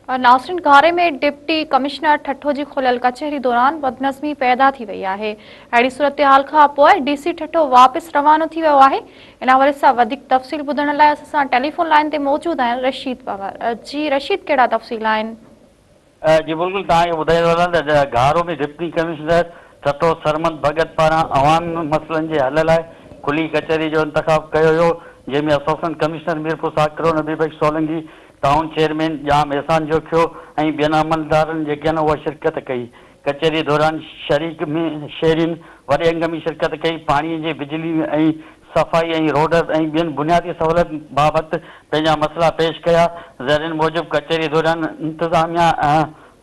ناظرين گهاري ۾ deputy commissioner Thatta جي کليل ڪچهري دوران بدنظمي پيدا ٿي وئي آهي. اهڙي صورتحال کان پوء ڊي سي ٺٽو واپس روانو ٿي ويو آهي. ان حوالي سان وڌيڪ تفصيل ٻڌڻ لاء اسان سان ٽيليفون لائين تي موجود آهن رشيد پنهور. جي رشيد ڪهڙا تفصيل آهن؟ جي بلڪل توهان کي ٻڌائيندو هلان ته گهارو ۾ ڊپٽي ڪمشنر ٺٽو سرمد ڀڳت پاران عوامي مسئلن جي حل لاء کلي ڪچهري جو انتخاب ڪيو ويو جنهن ۾ assistant commissioner Mirpur Sakro Nabi Bakhsh Solangi, town chairman Jam Ehsan Jokhio ۽ ٻين عملدارن جيڪي آهن اها شرڪت ڪئي. ڪچهري دوران شريڪ شهرين وڏي انگ ۾ شرڪت ڪئي. پاڻي جي بجلي ۽ صفائي ۽ روڊ ۽ ٻين بنيادي سهولتن بابت پنهنجا مسئلا پيش ڪيا. ذريعن موجب ڪچهري دوران انتظاميا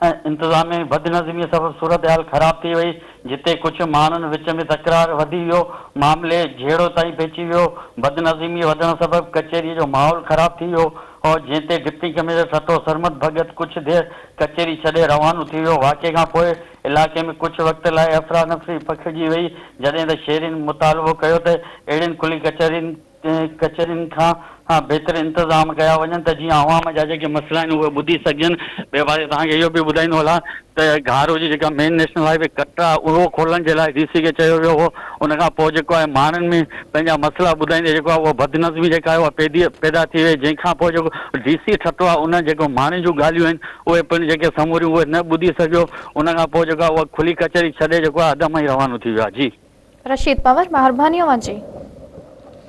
انتظاميا ۾ بدنظمي سبب صورتحال خراب ٿي وئي، جتي ڪجهه ماڻهن وچ ۾ تڪرار وڌي ويو، معاملي جهيڙو تائين پهچي ويو، بدنظمي وڌڻ سبب ڪچهري جو ماحول خراب ٿي ويو هو، جنهن تي ڊپٽي ڪمشنر ٺٽو سرمد ڀڳت ڪجهه دير ڪچهري ڇڏي روانو ٿي ويو، واقعي کان پوء علائقي ۾ ڪجهه وقت لاء افرانفري پکڙجي وئي، جڏهن ته شهرين مطالبو ڪيو ته اهڙين کلي ڪچهرين. ڪچهرين کان بهتر انتظام ڪيا وڃن ته جيئن عوام جا جيڪي مسئلا آهن اهي ٻڌي سگهجن. ٻئي پاسي توهان کي اهو به ٻڌائيندو هلان ته گهارو جي جيڪا مين نيشنل هاء وي ڪٽ آهي اهو کولڻ جي لاء ڊي سي کي چيو ويو هو ان کان پوء جيڪو آهي ماڻهن ۾ پنهنجا مسئلا ٻڌائيندي جيڪو آهي اهو بدنظمي جيڪا آهي اها پيدا ٿي وئي جنهن کان پوء جيڪو ڊي سي ٺٽو آهي ان جيڪو ماڻهن جون ڳالهيون آهن اهي پڻ جيڪي سموريون اهي نه ٻڌي سگهيو ان کان پوء جيڪو آهي اها کلي ڪچهري ڇڏي جيڪو آهي اڌ مان ئي روانو ٿي ويو آهي جي. رشيد پنور مهرباني اوهان جي.